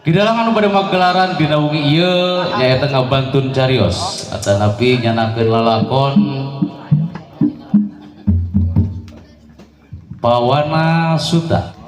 Kidalang anu bade magelaran dina wengi ieu nyaeta ngabantun carios atanapi nyanakeun lalakon Pawana Suta.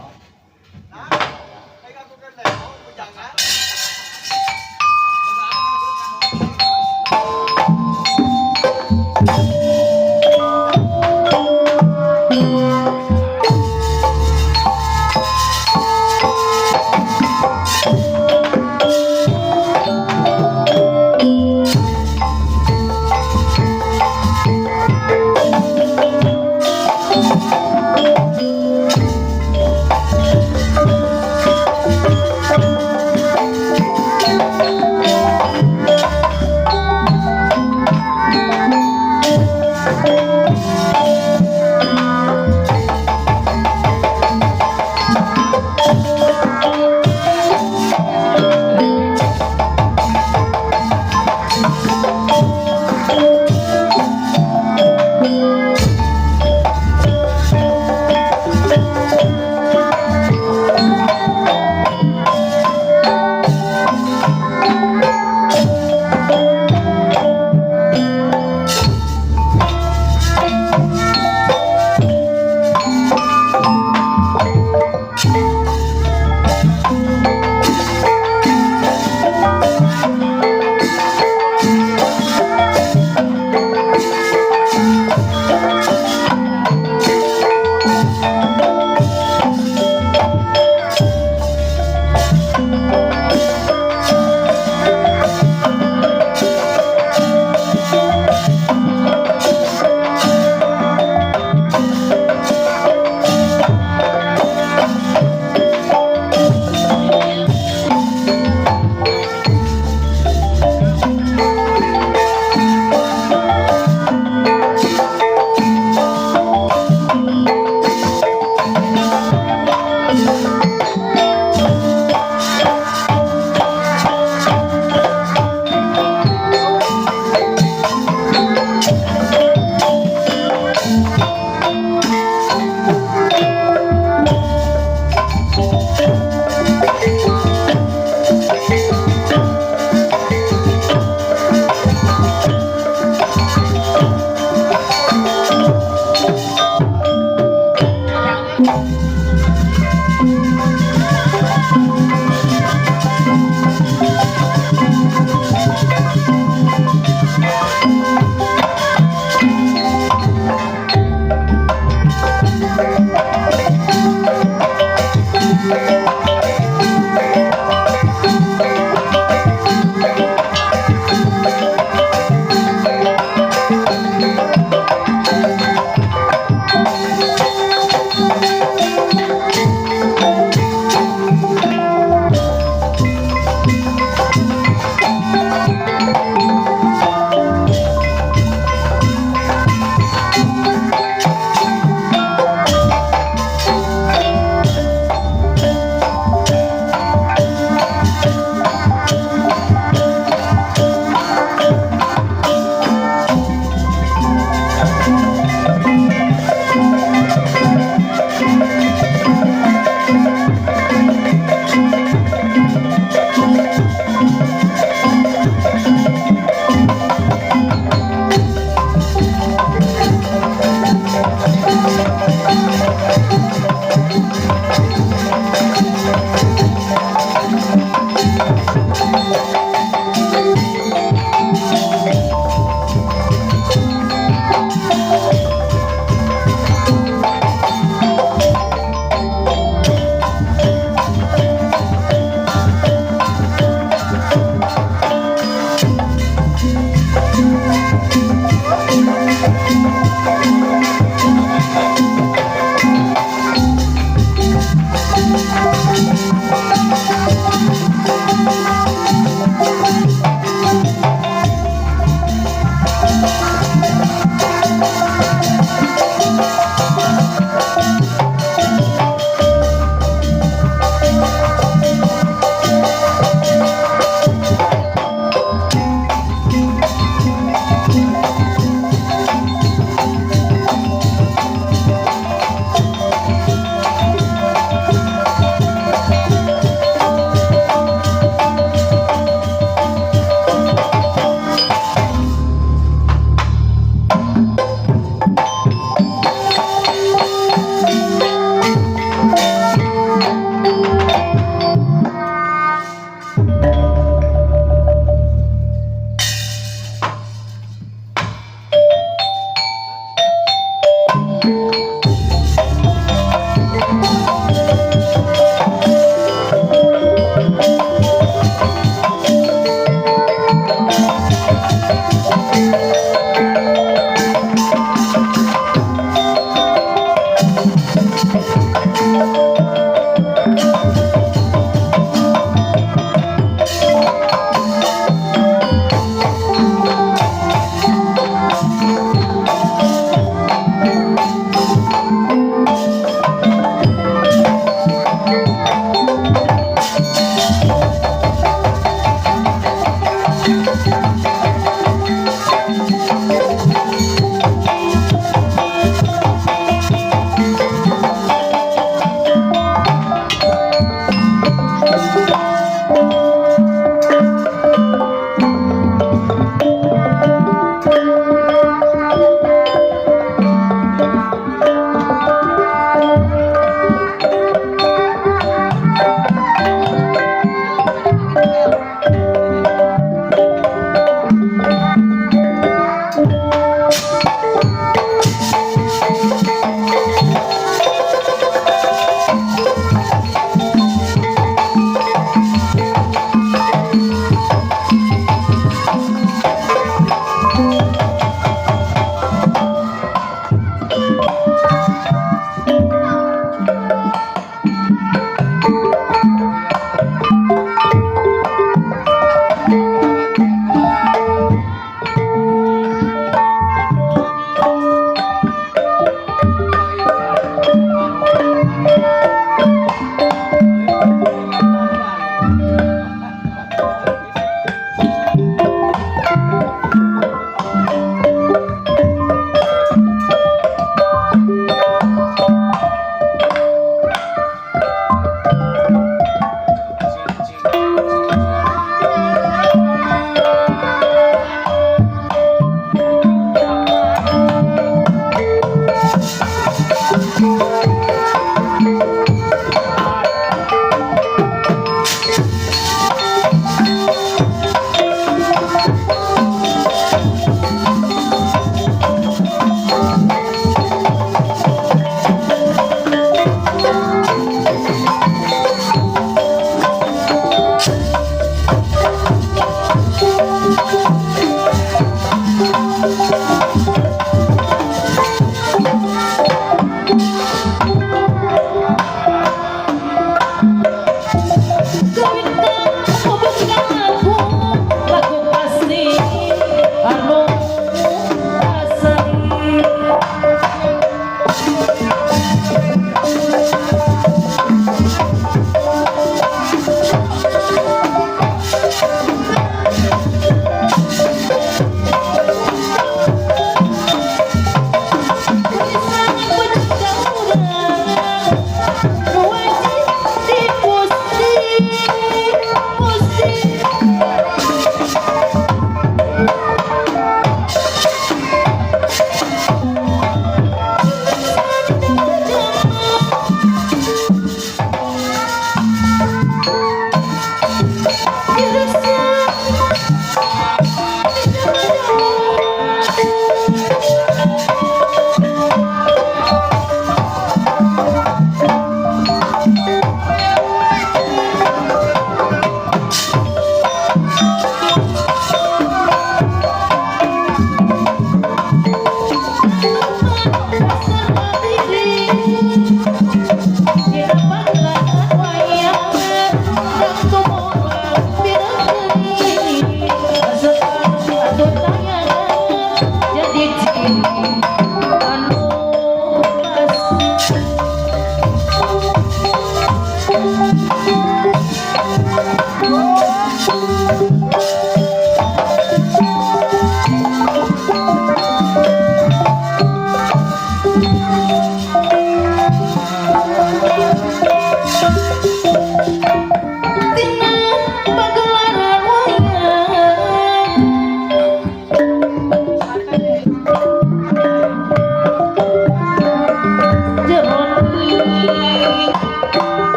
Ati.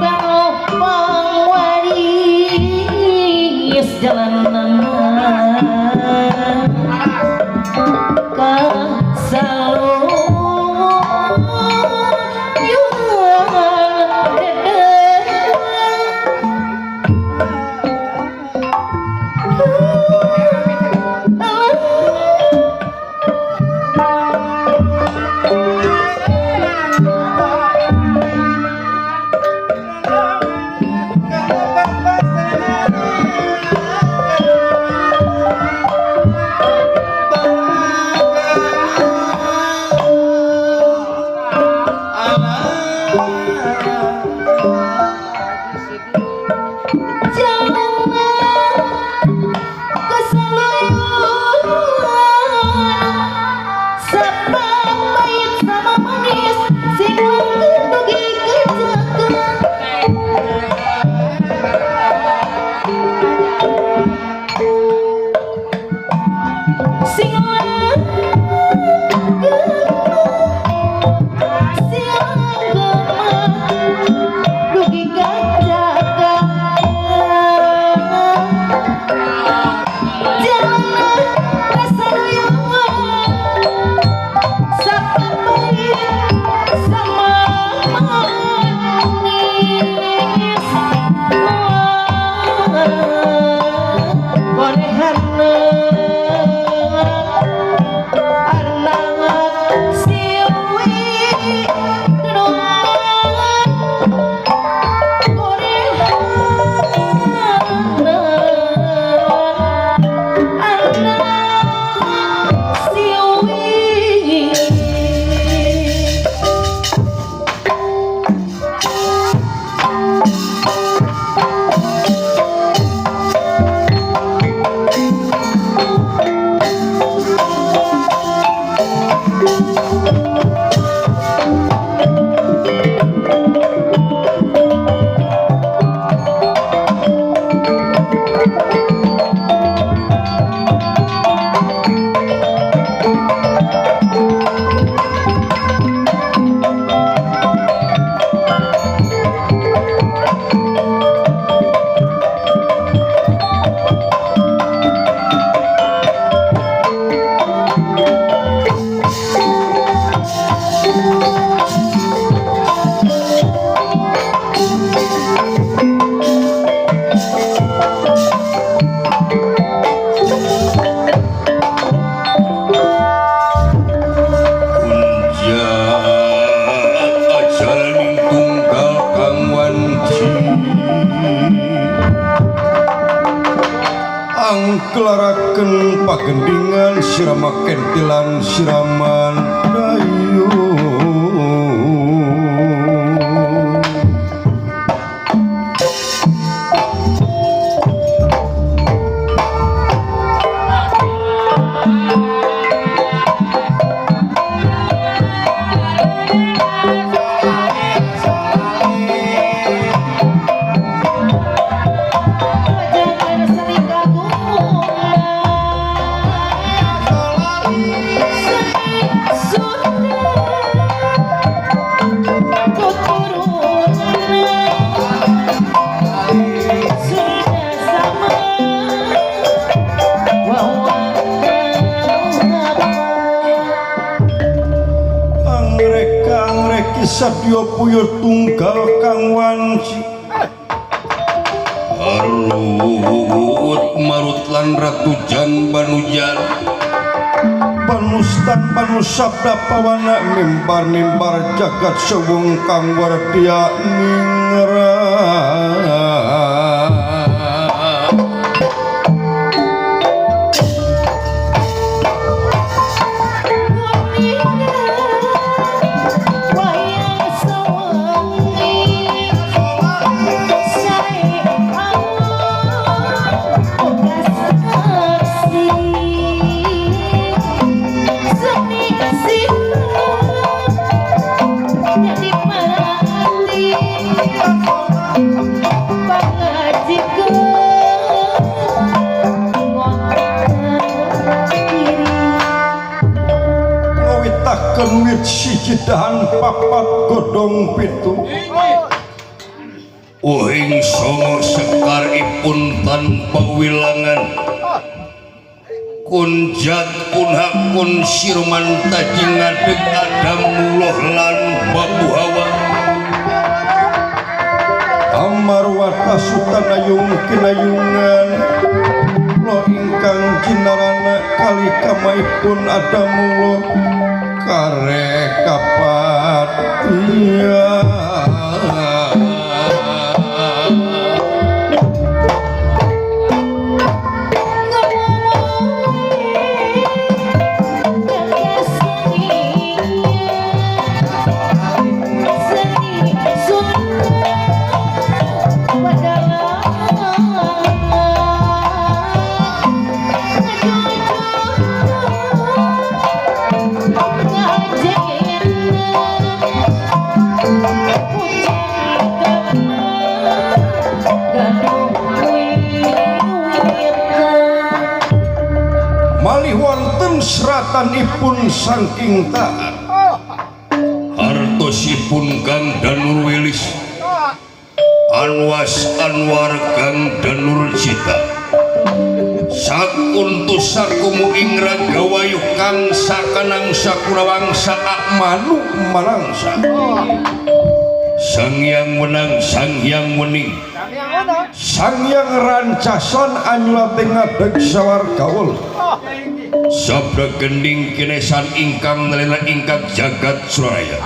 Pangwaris jalanan Angklaraken pagendingan sirama kentilan siraman dayu. Sadya puyuh tunggal kang wanci Arut marut lan ratu jan banujan panustan panusabda pawana mimbar-mimbar jagat sewung kang wardya ningrat. Wit siji dahan papat godhong pitu. Uhing songo sekaripun tanpa wilangan kunjat kunhakun sirman taji ngadeg Adam muloh lan babu hawa Amarwata sutanayung kinayungan lo ingkang cinarana kali kamaipun adamulo kare kapatia. Seratanipun saking taat hartosipun Kang Danur Wilis Anwas Anwar Kang Danur Cita sakuntu sakumu ing raga wayu kang sakanang sakurawangsa manu malangsa Sang Hyang Wenang Sang Hyang Wening Sang Hyang Rancasan anyulate ngadeg sawargaul sabda gending kinesan ingkang nalena ingkang jagat suraya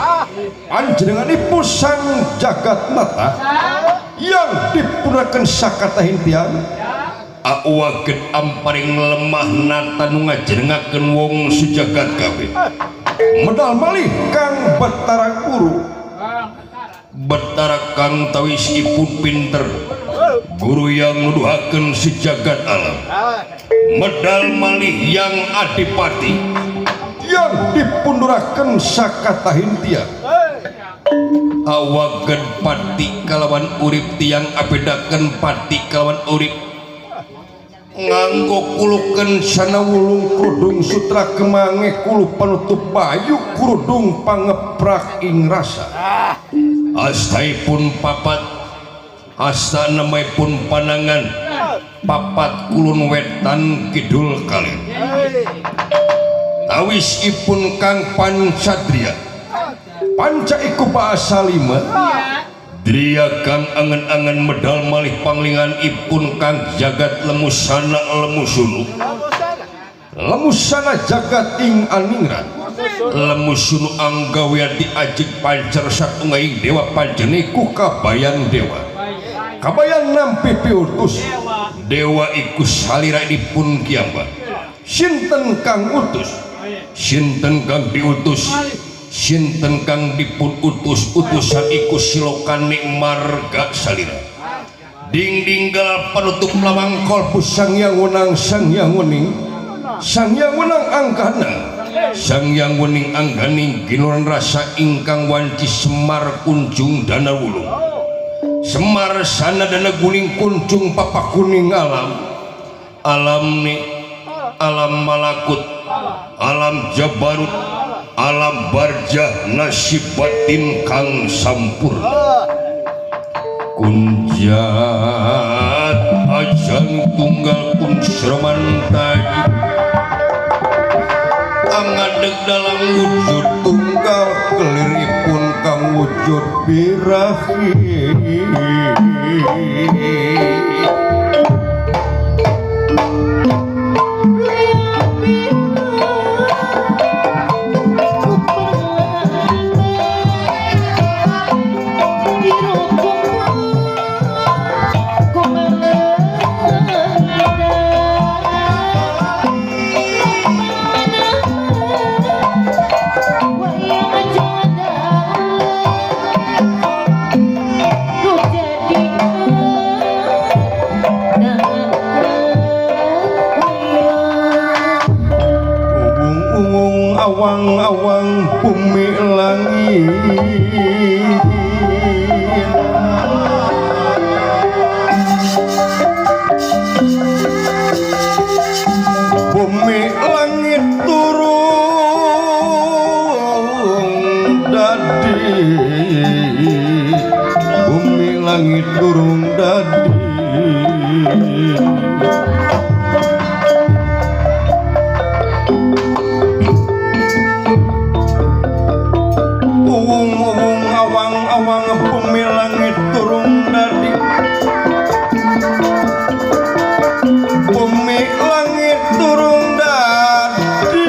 panjenenganipun Sang Jagat Nata yang dipunaken sakatahin tiyang awaget amparing lemah nata nu ngajenengaken wong sejagat kabeh medal malih Kang Betara Guru Betara kang tawisipun pinter guru yang nuduhaken sejagat alam medal malih yang adipati yang dipunduraken sakatahin tiyang awagen pati kalawan urip tiang abedaken pati kalawan urip nganggo kuluken sana wulung kerudung sutra kemange kulu panutup bayu kerudung pangeprak ing rasa astaipun papat asta nemaipun panangan papat kulun wetan kidul kalen tawisipun kang pancadria panca iku bahasa lima dria kang angen-angen medal malih panglingan ipun kang jagat lemusana lemusunu lemusana jagat ing aningrat lemusunu anggawean diajeg pancer satunggaing dewa panjeniku kabayan dewa kabayan nampi piutus dewa iku salira dipun kiamba sinten kang utus sinten kang diutus sinten kang dipun utus utusan iku silokane marga salira dingdinggal penutup lawang kolpus Sang Hyang Wenang Sang Hyang Wening Sang Hyang Wenang angkana Sang Hyang Wening angganing ginuran rasa ingkang wanci Semar kunjung dana wulung Semar sana dana guling kunjung papa kuning alam alam ni alam malakut alam jabarut alam barjah nasib batin kang sampurna kunjat ajang tunggal kun sroman taji angadeg dalam wujud tunggal keliripun kang wujud birahi. Yeah. durung dadi uwung-uwung awang-awang bumi langit durung dadi bumi langit durung dadi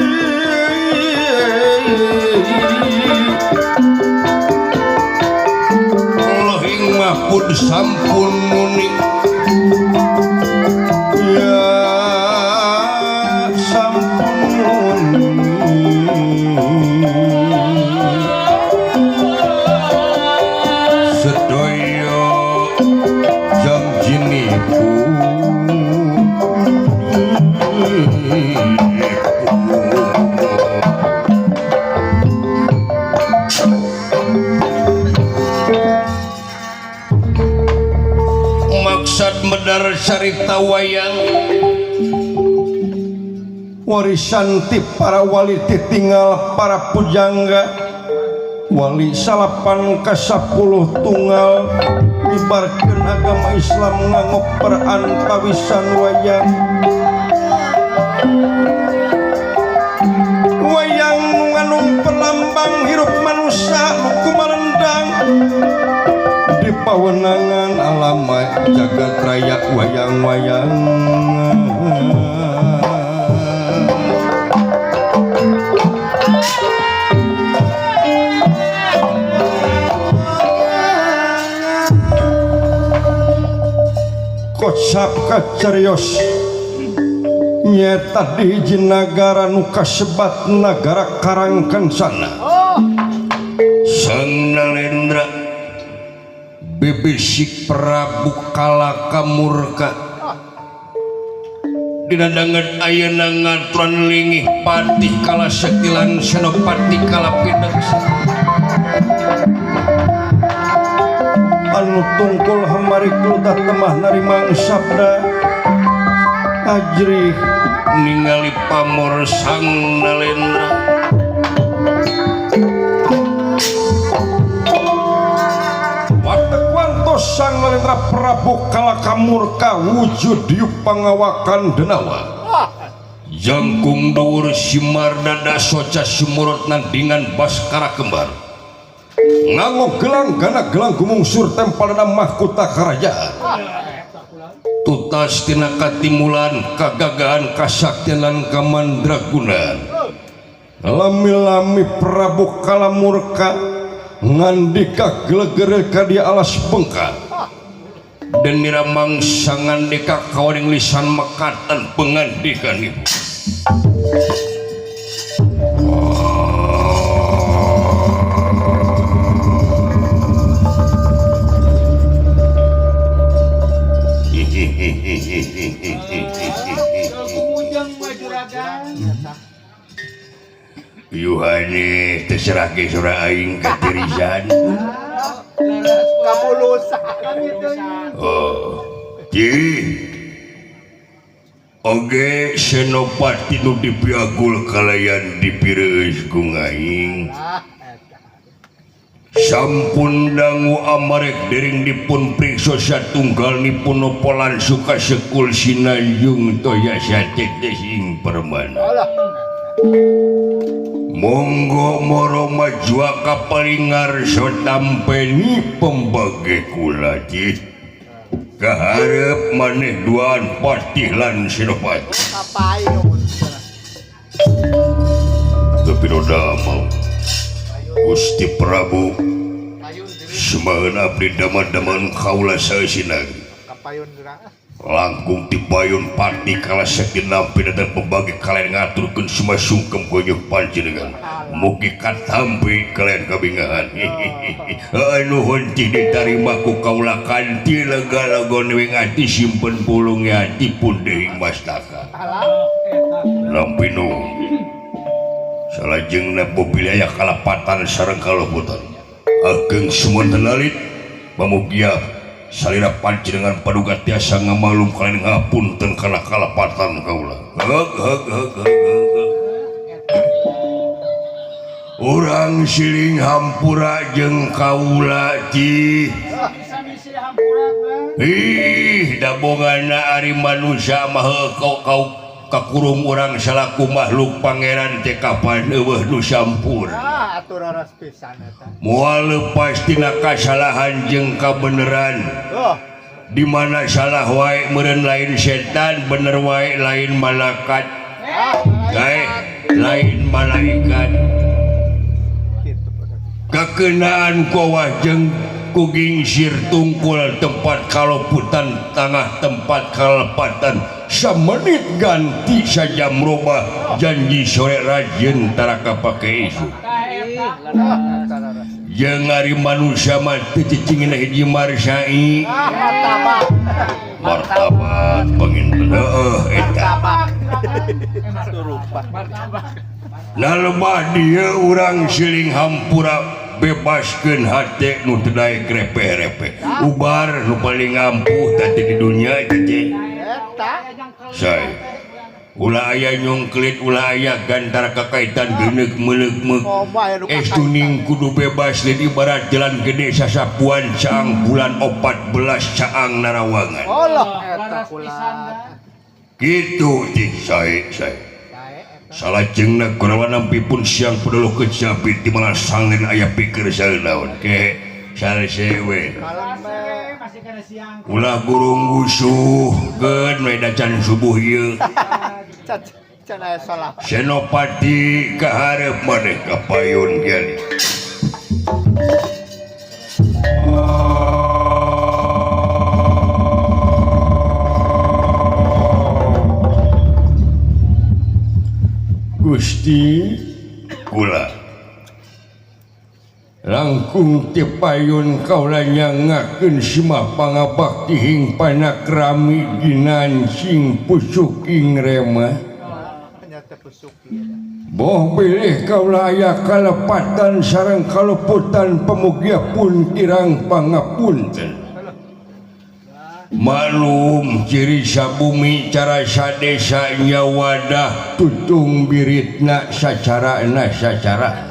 Lohing mahpun sampun muni ya sampun muni sedaya janjinipun maksad medar carita wayang warisan ti para wali titinggal para pujangga wali salapan ka-10 tunggal nyebarkeun agama Islam nganggo perantawisan wayang wayang nu ngandung perlambang hirup manusia nu kumarendang di pawenangan alam jagat raya wayang-wayang. Kocap kacarios nyeta di hiji nagara nu kasebat nagara Karangkencana. Sang Nalendra bebesik Prabu Kalaka murka dina danget ayeuna ngaturan lingih patih kala sekti lan senopati kala pideksa anu tungkul hamari kludah temah narima sabda ajrih ningali pamor Sang Nalendra watek wantos Sang Nalendra Prabu Kalaka murka wujud diuk pangawakan denawa jangkung dhuwur simar dada soca sumurot nandingan Baskara kembar nganggo gelang gana gelang gumungsur tempal dana mahkota kerajaan tutas tina katimulan kagagahan kasaktian lan kamandragunan lami-lami Prabu Kala murka ngandika geleger ka dia alas bengkak dan nira mangsa ngandika kawaring lisan mekatan pengandikan ibu. Yuhane terserah ke surah aing katirisan. Oh, ji. Oge senopati nu dipiagul kalayan dipireus ku aing. Sampun dangu amarek dering dipun priksa satunggalipun napa lan suka sekul sinanjung toya satetes ing permana. Monggo moro majua kapalingar tampeni pembage kula ji. Kaharep maneh duaan patih lan senopati. Tapi roda mau Gusti Prabu semaeun abdi daman-daman kaula saeusinagi langkung tibayun pati kala sakti nampi dan pembagi kalian ngaturkeun sumasungkem gonyoh panjenengan mugi katampi kalian kabingahan. Nuhun ti ditarima ku kaula kanthi lega-lega wing ati simpen pulung ati punding mastaka nampi nuhun. Salajengna mobil aya kalapatan sareng kalobutan ageng sumonten alit pamugia salira panjenengan paduka tiasa ngamalum kalian ngapunten kana kalapatan kaula. Heg heg heg heg. Urang siling hampura jeung kaula ji. Ih dabongana ari manusia mah kau kau kakurung urang salaku makhluk pangeran teh kapan eueuh nu sampurna. Ah, atuh raras pisan eta. Moal lepas tina kasalahan jeung kabeneran. Oh, Di mana salah wae meureun lain setan, bener wae lain malaikat. ah, Gae lain malaikat. kitu. Kakenaan kawah jeung ku gingsir tungkul tempat kaloputan tangah tempat kalepatan samenit ganti sajam robah janji sore rajin taraka pake isu. Ah, eta raras. Jeung ari manusia mah teu cicingna hiji marsai. Ah, martabak. Martabat panginten heueuh eta. Surupa. Nah lebah dieu urang siling hampura bebaskeun hate nu teu daek repeh-repeh. Ubar nu paling ampuh tadi di dunia eta teh. Eta. Say. Ulah aya nyungkelit, ulah aya gantara kakaitan geuneuk meuleuk-meuk. Komo aya nu Estuning kudu bebas lain ibarat jalan gede sasapuan caang bulan 14 caang narawangan. Allah eta kulat. Kitu teh sae sae. Sae eta. Salajengna Kurawa nampi pun siang peduluh kejapi di mana sanglen aya pikir naon ke salese we. Kalem we. Ulah gurung gusuh keun we dacan subuh ieu. Can can aya salah. Senopati kaharep maneh ka payun kieu. Gusti Kula langkung ti payun kaula nyangakeun sima pangabakti hing panakrami ginancing pusuking remah. Nya teh pusuki eta. Boh bilih kaula aya kalepatan sareng kaluputan pamugia pun kirang pangapunten. Maklum ciri sabumi cara sadesa nya wadah Tutung biritna sacarana sacara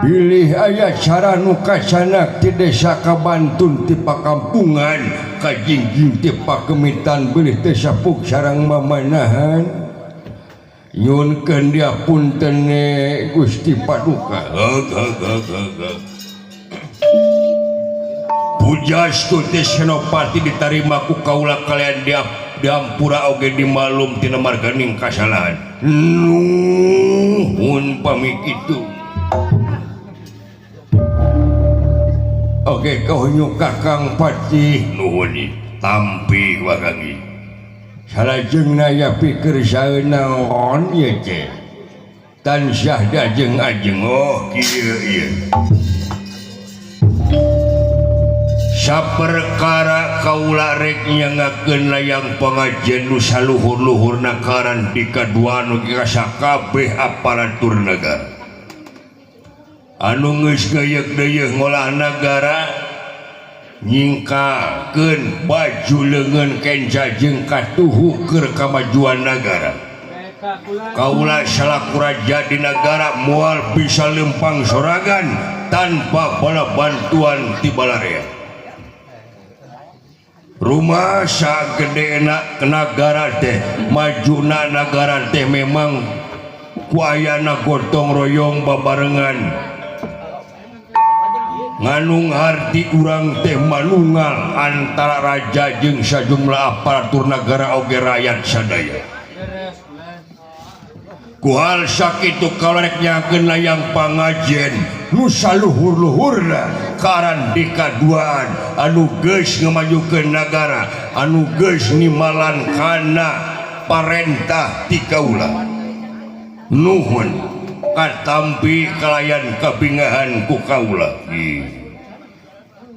bilih aya cara nu kacanak ti desa Kabantun ti pakampungan kajingjing ti pakemitan bilih teu sapuk sareng mamanahan nyunkeun diapunten Gusti Paduka. Heug heug heug heug heug. Pujastu teh Senopati ditarima ku kaula kalian diampura oge dimalum tina marganing kasalahan. Nuhun pamit kitu. Oke kau nyu Kakang Patih Nuhun ieu tampi wagangi. Salajengna aya pikir saeunaon ieu teh tansah diajeng-ajeng. Oh kieu ieu. Saperkara kaula rek nyangakeun layang pangajen nu saluhur-luhurna karan di kadua nu ka sakabeh aparatur nagara. Anu geus geuyeuk-geuyeuk ngolah nagara nyingkakeun baju leungeun kenca jeung katuhu keur kamajuan nagara. Kaula salaku raja di nagara moal bisa lempang sorangan tanpa bala bantuan ti balarea. Rumah sagedena nagara teh majuna nagara teh memang ku ayana gotong royong babarengan nganung harti urang teh manunggal antara raja jeung sajumlah aparatur nagara oge rakyat sadaya. Ku hal sakitu kaula rek nyakeun layang pangajen nu saluhur-luhurna karan di kaduaan anu geus ngamajukeun nagara anu geus nimalan kana parentah ti kaula. Nuhun katampi kalayan kabingahan ku kaula.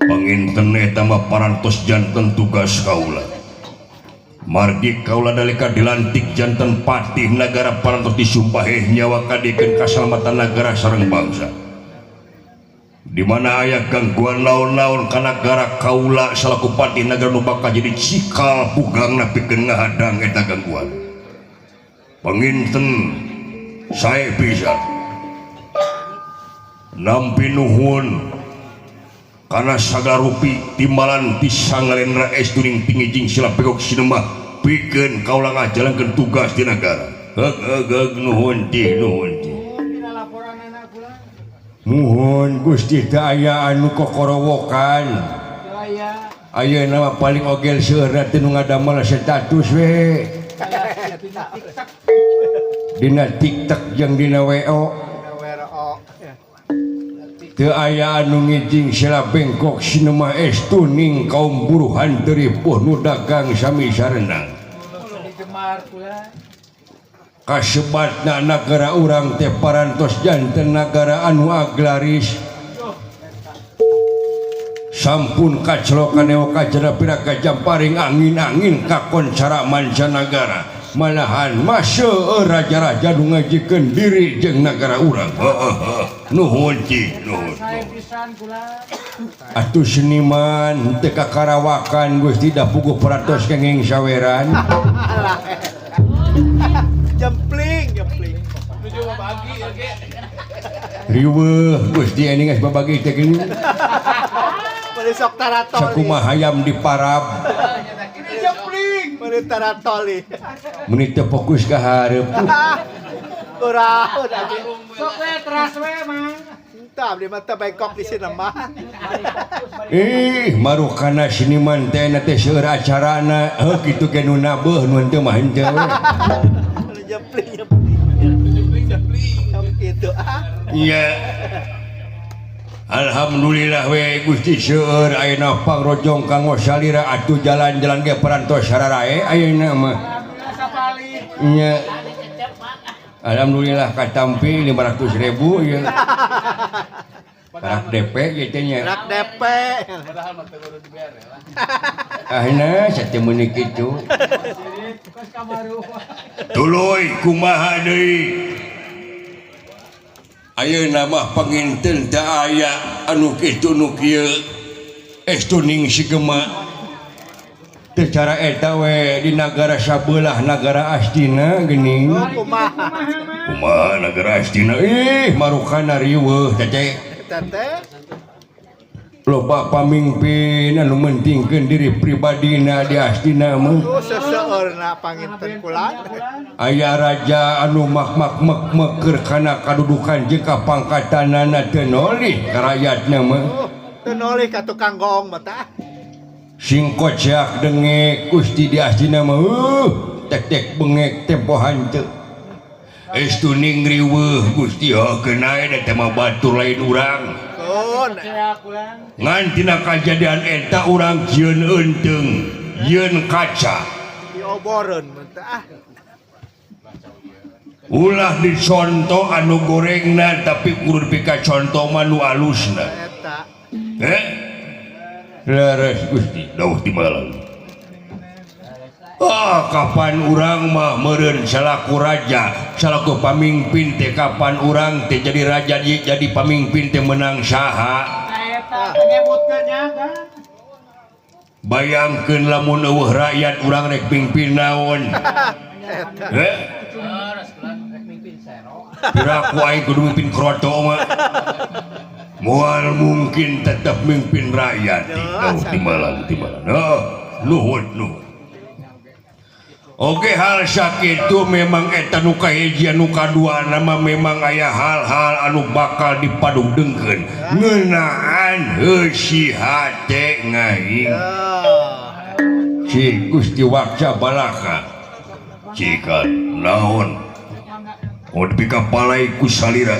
Panginten eta mah parantos janten tugas kaula. Margi kaula dalika dilantik janten patih nagara parantos disumpah nyawa kadikeun kasalamatan nagara sareng bangsa. Di mana aya gangguan naon-naon ka nagara kaula salaku patih nagara nu bakal jadi cikal pugangna pikeun ngahadang eta gangguan. Panginten sae pisan nampi nuhun Karena sagala rupi timbalan ti Sangalendra Estuning tinggi jing sila pegok sinemah pikeun kaula ngajalankeun tugas di nagara. Heug heug heug nuhun ti nuhun ti. Muhun Gusti teu aya anu kokorowokan. Ayeuna mah paling ogel seueurna teh nu ngadamel status we. Dina TikTok jeung dina WO. Teu aya anu ngijing sila bengkok sinemah estuning kaum buruhan teu ripuh nu dagang sami sarenang. Kasebatna nagara urang teh parantos janten nagara anu agraris. Sampun kaclokan ewa kacana piraka jamparing angin-angin kakoncara mancanagara. Malahan maseueur raja-raja nu ngajikeun diri jeung nagara urang. Nuhun Ci, nuhun. Atuh seniman teu kakarawakan Gusti da puguh parantos kenging saweran. Jempling, jempling. Riweuh Gusti ini geus babagi teh geuning. Meuli sok taratoli. Sakumaha hayam diparab. Jempling, meuli taratoli. Meuni teu fokus ka hareup. Urang abdi. Sok we teras we mang. Entah abdi mah teu bengkok di sinema. Ih, marukana seniman teh na teh seueur acarana. Heuh kitu ge nu nabeuh nu henteu mah henteu we. Jempling, jempling. Jempling, gitu ah. Iya. Alhamdulillah we Gusti seueur ayeuna pangrojong kanggo salira atuh jalan-jalan ge parantos sararae ayeuna mah. Nya. Alhamdulillah katampi 500.000 ieu. Rak DP ieu teh nya. Rak DP. Ahna sateu meuni kitu. Tuluy kumaha deui? Ayeuna mah panginten teu aya anu kitu nu kieu. Estuning sigema. Teu cara eta we di nagara sabelah nagara Astina geuning. Kumaha? Kumaha nagara Astina? Ih, marukana riweuh teh. Teteh. Loba pamimpin anu mentingkeun diri pribadina di Astina mah. Tuh seseueurna panginten kula. Aya raja anu mak-mak mek-meker kana kadudukan jeung kapangkatanana teu nolih ka rakyatna mah. Teu nolih ka tukang goong mah tah. Sing kocak dengek Gusti di Astina mah tek-tek bengek tempo hanteu. Estuning riweuh Gusti heukeun ae da teh mah batur lain urang. Ngan tina kajadian eta urang jieun eunteung, jieun kaca. Dioboreun mun teh ah. Ulah diconto anu gorengna tapi kudu dipikaconto mah nu alusna. Eta. Eh? Leres Gusti. Dawuh timbalan. Ah, kapan urang mah meureun salaku raja, salaku pamimpin teh kapan urang teh jadi raja jadi pamimpin teh menang saha? Eta nyebutkeun nya kan. Bayangkeun lamun eueuh rakyat urang rek mimpin naon? Heh? Piraku aing kudu mimpin kroto mah. Moal mungkin tetap mimpin rakyat. Dawuh timbalan, timbalan. Heuh, nuhun, nuhun. Oke hal sakitu memang eta nu kahiji nu kadua nama memang aya hal-hal anu bakal dipadugdengkeun ngeunaan heusi hate ngaing. Si Gusti Waksa Balaka cikan naon mun dipikapalai ku salira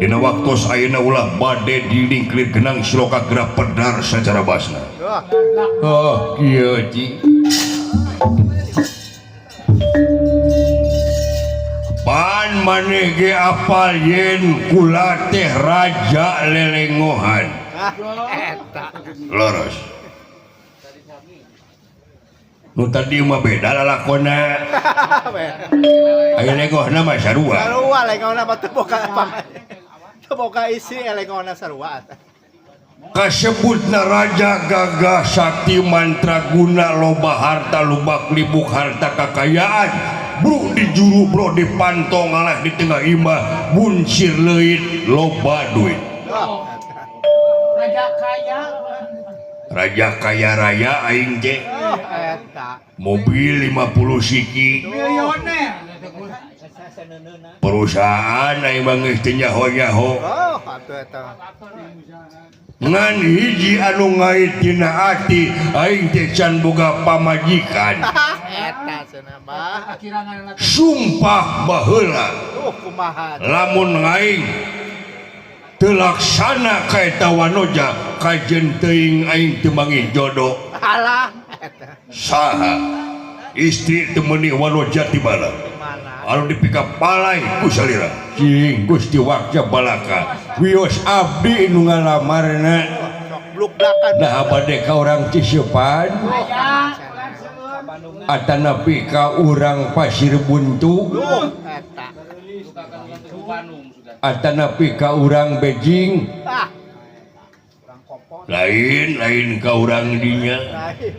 dina waktos ayeuna ulah bade dilingklir genang siloka gerak pedar sacara basna. Oh kieu Ci. Pan maneh ge apal yen kula teh raja lelengohan. Leres. Nu tadi mah beda lalakonna. Aya lengohna mah sarua. Sarua lengohna mah teu boga apa. Teu boga isi lengohna sarua. Kasebutna raja gagah sakti mantraguna loba harta lubak libuk harta kakayaan bro di juru bro di pantong ngalah di tengah imah buncir leuit loba duit. Raja kaya. Raja kaya raya aing teh. Oh, eta. Mobil 50 siki. Milioner. Perusahaan aing mah geus teu nyaho-nyaho. Oh, atuh eta. Ngan hiji anu ngait dina ati aing teh can boga pamajikan. Eta cenah mah. Sumpah baheula. Tuh kumaha. Lamun aing teu laksana ka eta wanoja kajen teuing aing teu manggih jodoh. Alah eta. Saha istri teu meuni wanoja ti mana? Mana? Anu dipika palai ku salira. Cing Gusti Wakja Balaka. Wios abdi nu ngalamarna. Sok bluk-blakan. Nah bade ka urang Ciseupan atanapi ka urang Pasir Buntu Eta. atanapi ka urang Beijing Ah, Lain lain ka urang dinya. lain.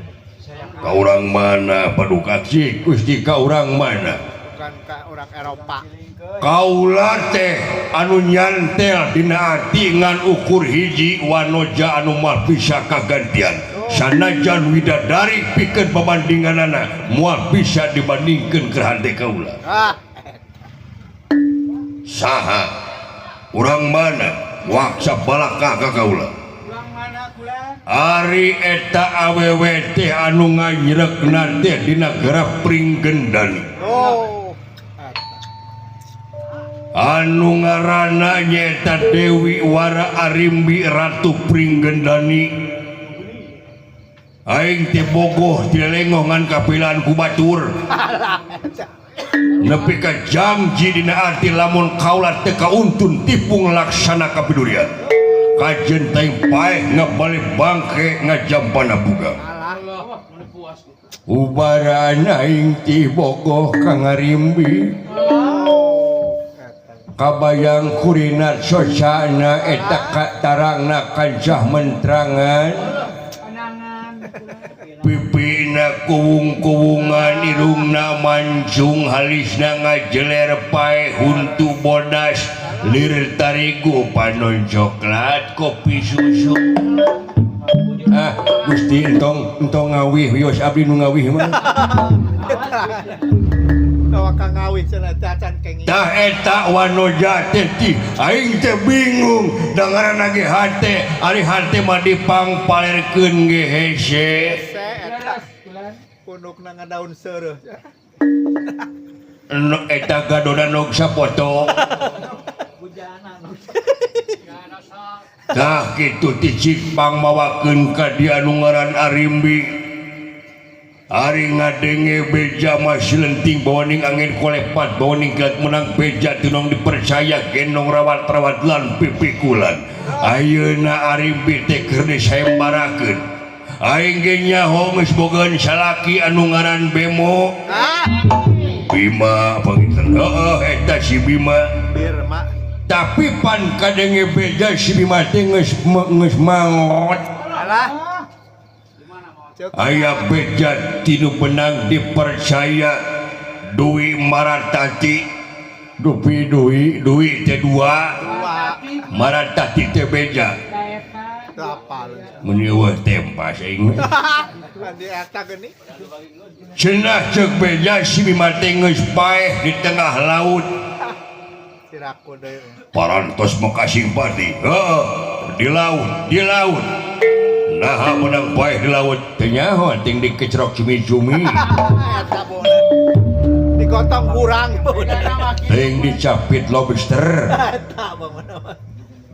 Ka urang mana paduka cik Gusti ka urang mana? Bukan ka orang Eropa. Kaula teh anu nyantel dina ati ngan ukur hiji wanoja anu moal bisa kagantian. Sanajan widadari pikeun pabandinganana moal bisa dibandingkeun keur hante kaula. Ah, Saha? Urang mana? Waksa Balaka ka kaula. Urang mana kula? Ari eta awewe teh anu nganyrekna teh dina negara Pringgendani. oh. Eta. Anu ngaranna nyaeta Dewi Wara Arimbi Ratu Pringgendani. Aing teh bogoh dilengoh ngan kapilaan ku batur. Alah eta. Nepi ka janji dina arti lamun kaula teu kauntun tipung laksana kapidurian. Kajen teuing paeh ngabalik bangke ngajampana buga. Alah. Ubaran aing ti bogoh ka Ngarimbi Eta. kabayang kurinat sosana eta katarangna kancah mentrangan Panangan. Pipina kuwung-kuwungan irungna mancung halisna ngajeler paeh huntu bodas lir tarigu panon coklat kopi susu. Ah Gusti entong entong ngawih wios abdi nu ngawih mah. Tawa ka ngawih cenah teh acan kenging. Tah eta wanoja teh ti aing teh bingung da ngaranna ge hate ari hate mah dipangpalerkeun ge hese. Se eta. Punukna ngadaun seureuh. Nu eta gadona nog sapoto. Tah kitu ti Cipang mawakeun ka dia anu ngaran Arimbi. Ari ngadenge beja masih lenting bawaning angin kolepat bawaning kilat menang beja tinong dipercaya gendong rawat-rawat lan pipikulan. Ayeuna Arimbi teh keur disayembarakeun. Aing ge nyaho geus bogaeun salaki anu ngaran Bemo. Ah, Bima panginten. Heeh eta si Bima. Birma. Tapi pan kadenge beja si Bima teh geus geus maot. Alah. Cek Aya beja tinu benang dipercaya Dwi Maratati Dupi duwi Dwi teh dua dua. Maratati teh beja Eta. Teu apal. mun eueuh tempas aing. Nanti eta geuning. Cenah ceuk beja si Bima teh geus paeh di tengah laut Siraku deui. parantos Mekasing Pati. Heeh, di laut, di laut. Naha menang paeh di laut teu nyaho ting dikecrok cumi-cumi Eta boleh. Digotong kurang. teuing dicapit lobster Eta bangunna mah.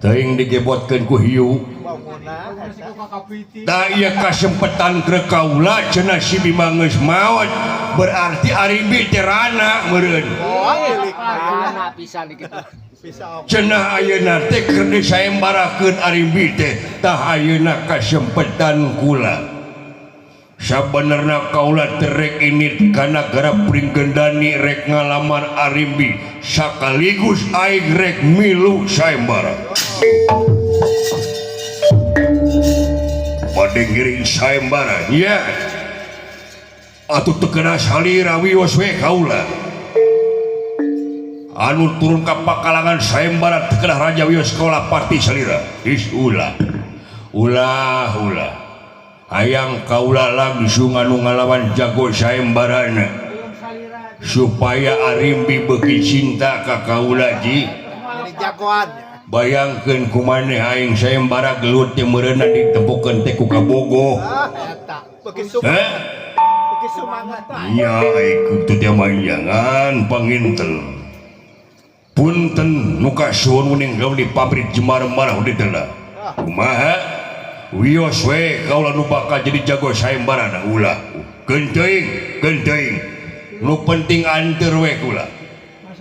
teuing digebotkeun ku hiu. Bangunna eta. Tah ieu kasempetan keur kaula cenah si Bima geus maot berarti Arimbi teh rana meureun. Oh, milik mah. Pisan gitu. Bisa oke. Cenah ayeuna teh keur disayembarakeun Arimbi teh tah ayeuna kasempetan kula. Sabenerna kaula teh rek ini ka nagara Pringgendani rek ngalamar Arimbi sakaligus aing rek milu sayembara. Bade ngiring sayembara nya. Atuh teu kena salira wios we kaula. Anu turun ka pakalangan sayembara teu kena raja wios kaula pati salira. Is ulah. Ulah ulah hayang kaula langsung anu ngalawan jago sayembarana supaya Arimbi beuki cinta ka kaula ji. Jadi jagoan. Bayangkeun kumaneh aing sayembara gelut teh meureunna ditempukeun teh ku kabogoh. Ah, eta. Beuki Eh? Beuki sumangat. Iya, ikut teh mayangan panginten. Punten nu kasuhun uning gawe di pabrik Jemar-marah di teh. Kumaha? Wios we kaula nu bakal jadi jago sayembarana ulah. Geunteuing, geunteuing. Nu penting anteur we kula.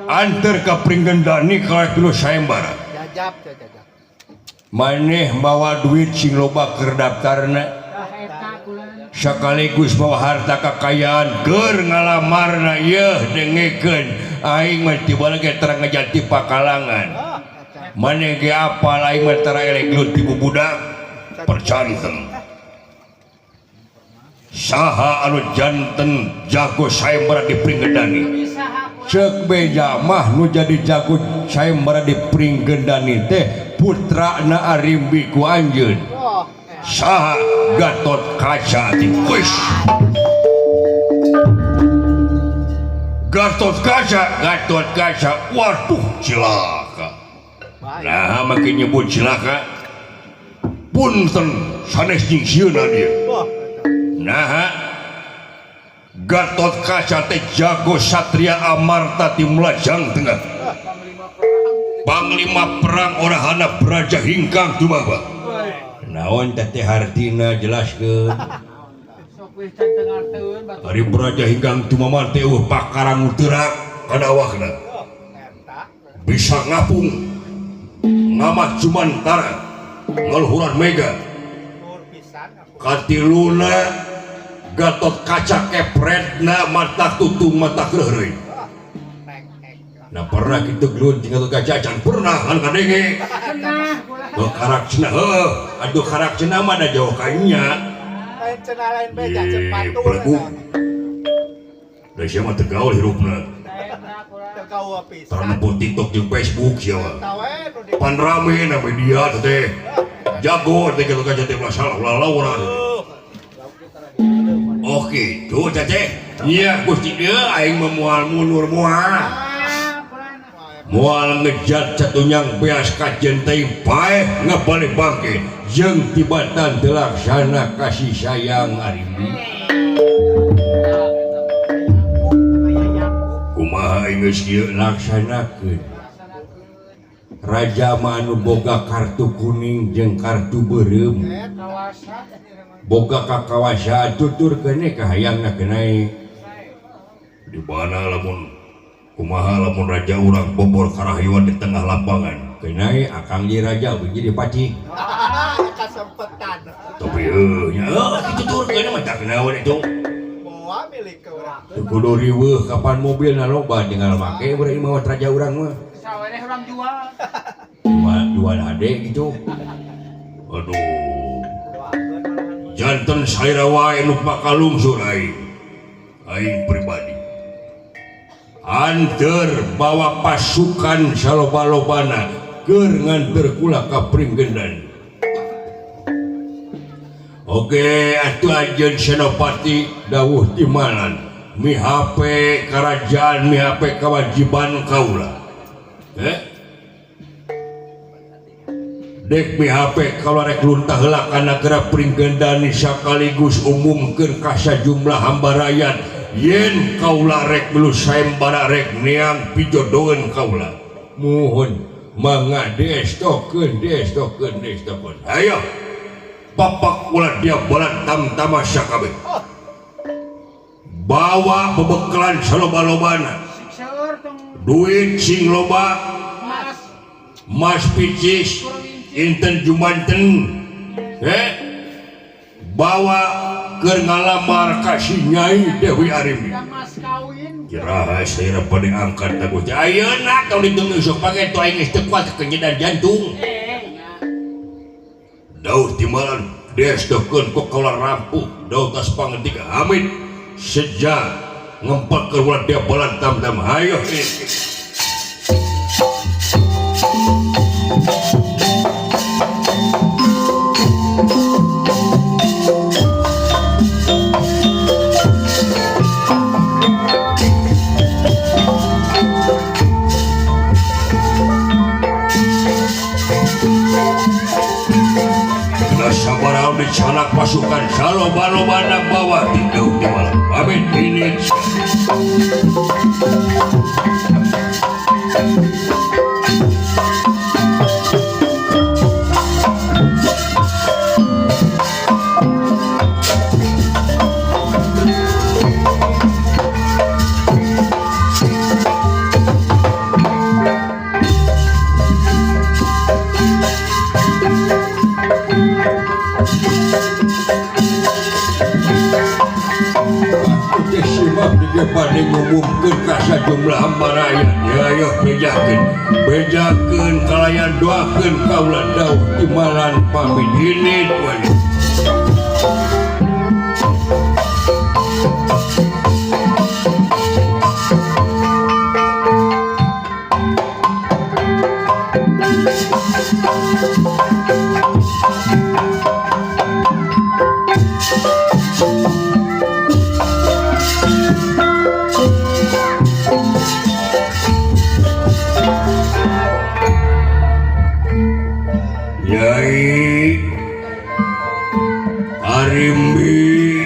Anteur ka Pringgendani ka kulo sayembara. Jajap, jajap. Maneh mawa duit sing loba keur daftarna. Sekaligus bawa harta kekayaan keur ngalamarna yeuh dengekeun aing mah tiba lagi terang ngejati pakalangan. Maneh ge apal aing mah tara elek gelut ti bubudak percanten. Saha anu janten jago sayembara di Pringgendani. Ceuk beja mah nu jadi jago sayembara di Pringgendani teh putrana Arimbi ku anjeun. Saha Gatot Kaca tikus. Gatot Kaca, Gatot Kaca, waduh cilaka. Nah, makin nyebut cilaka. Punten sanes jeung sieuna dia. Nah, Gatot Kaca teh jago Satria Amarta ti Mulajang Tengah. Panglima perang orahana Braja Hingkang Tumaba. Naon teh hartina jelaskeun. Ari Braja Hingkang Tumama teh eueuh pakarang teurak kana awakna. Bisa ngapung ngamat jumantara ngaluhuran mega. Katiluna Gatot Kaca kepretna mata tutung mata keureuy. Nah pernah kitu gelut jeung Gatot Kaca can pernah kan kadenge. Tuh karak cenah heuh, aduh karak cenah mah da jauh ka nya. Lain cenah lain beja ceuk batur. Da sia mah teu gaul hirupna. Teu gaul pisan. Tara nempo TikTok jeung Facebook sia mah. Pan rame na media teh. Jago teh Gatot Kaca teh masalah ulah laura. Oke, tuh cece. Iya, Gusti ieu aing mah moal mundur moal. Moal ngejat catunyang beas kajen teuing paeh ngabalik bangke jeung tibatan teu laksana kasih sayang Arimbi. Kumaha geus kieu laksanakeun. Raja mah anu boga kartu kuning jeung kartu beureum. Boga kakawasaan tuturkeun ka hayangna keunai. Di mana lamun kumaha lamun raja urang bobor karahayuan di tengah lapangan. Keunai akang di raja jadi pacih. Kasempetan. Tapi heuh nya heuh kitu tuturkeun mah tak naon itu. Moal milik ke urang. Teu kudu riweuh kapan mobilna loba tinggal make urang mah raja urang mah. Sawereh urang jual. Jual hade gitu. Aduh. Janten salira wae nu bakal lungsur aing. Aing pribadi. Anteur bawa pasukan saloba-lobana keur nganteur kula ka Pringgendan. Oke, atuh anjeun Senopati dawuh timalan mihape karajaan mihape kewajiban kaula. Dek mihape kaula rek luntah heula ka nagara Pringgendani sakaligus umumkeun ka sajumlah hamba rakyat yen kaula rek milu sayembara rek neang pijodoheun kaula. Muhun mangga diestokeun diestokeun diestokeun. Ayo papak ulah dia balan tamtama sakabeh. Bawa bebekalan saloba-lobana. Duit sing loba, mas picis, inten jumanten, bawa keur ngalamar ka si Nyai Dewi Arimbi. Kiraha saya pada angkat taguh. Ayeuna tong ditunggu sok pake tu aing geus teu kuat kenyedan jantung. Dauh timalan desdokeun ku kaula rampuh, dauh tas pangetik Hamid seja ngempelkeun ulah dia balan tam-tam. Hayo. pasukan saloba-lobana bawa ti jauh di malam. Pamit ini. Pada ngumumkeun ka sajumlah hamba rakyat ya ayo bejakeun bejakeun kalayan doakeun kaula dauh timalan pamit ini tuan. Yai Arimbi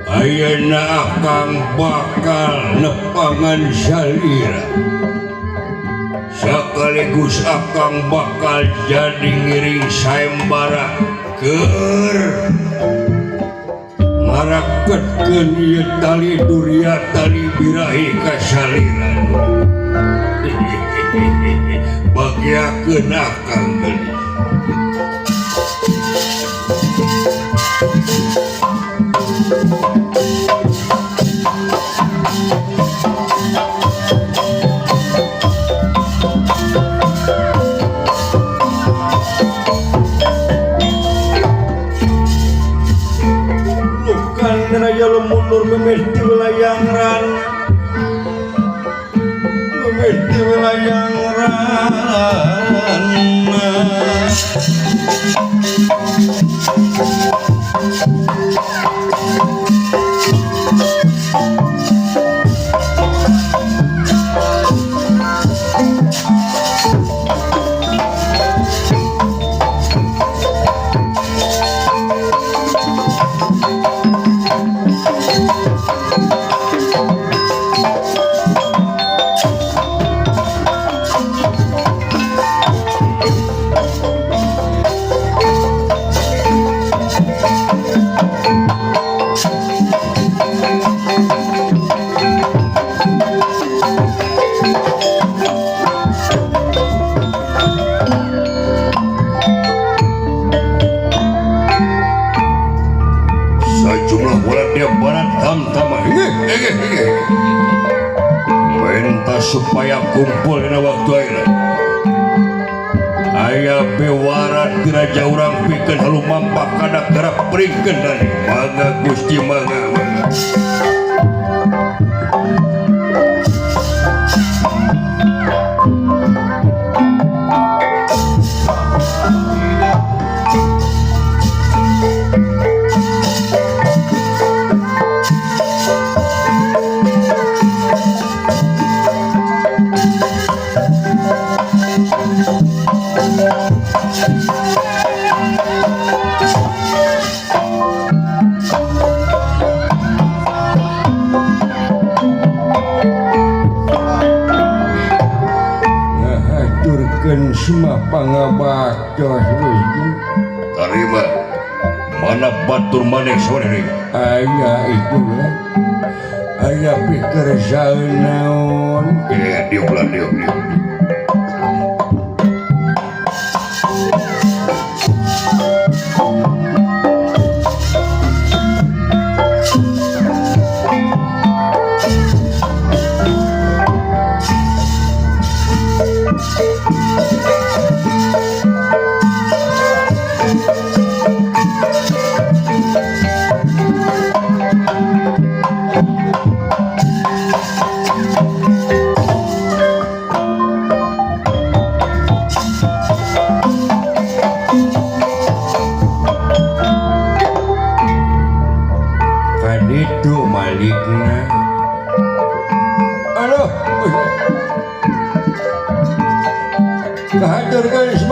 ayeuna akang bakal nepangan salira sekaligus akang bakal jadi ngiring sayembara keur ngaraketkeun ieu tali duria tali birahi ka salira. Bagiakeun akang geulis. Lukan raja lemunur memesti wilayang rana, memesti wilayang rana. Minta supaya kumpul dina waktu ayeuna. Aya bewarat diraja urang pikeun halumampak kana garap pringkeun tadi. Mangga Gusti mangga mangga. Ngahaturkeun semua pangabaktos Gusti. Tarima mana batur maneh sore aya itu lah. Aya pikir naon. Diuk lah diuk diuk.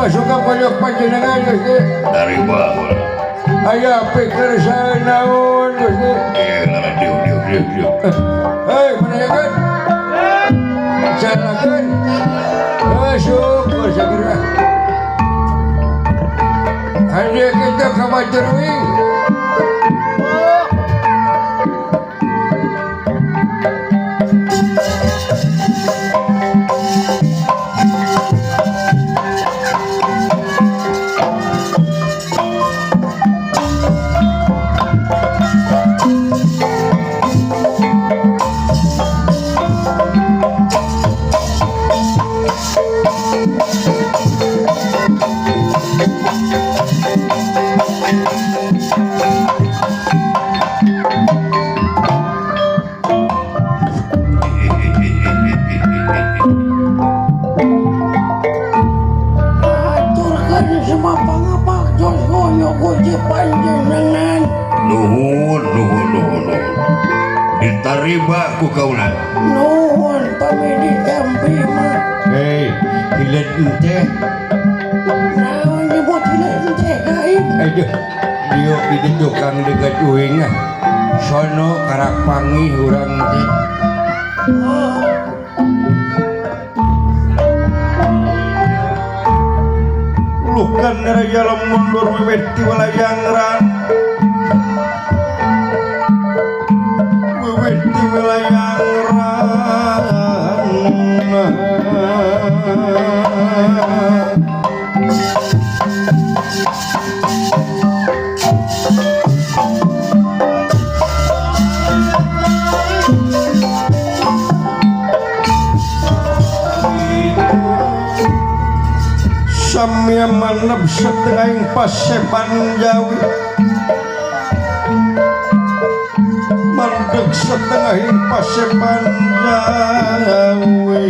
sumasuka pojok panjenengan Gusti. Tarima. Aya pikir saya naon Gusti. Lara dieu dieu dieu dieu. Hei, menanyakan. Bicarakan. Syukur segera. Hanya kita khawatir wing. Nuhun nuhun nuhun nuhun. Ditarima ku kaula. Nuhun pami ditampi mah. Hei, hilet teh. Naon nyebut hilet teh gaib? Aduh, dieu di tukang dekat uing ah. Sono karak panggih urang teh. Lukan raya mundur wiwit ti walayangran. Wiwit ti walayangran. Samya maneb setengahing pasepan Jawi mandeg setengahing pasepan Jawi.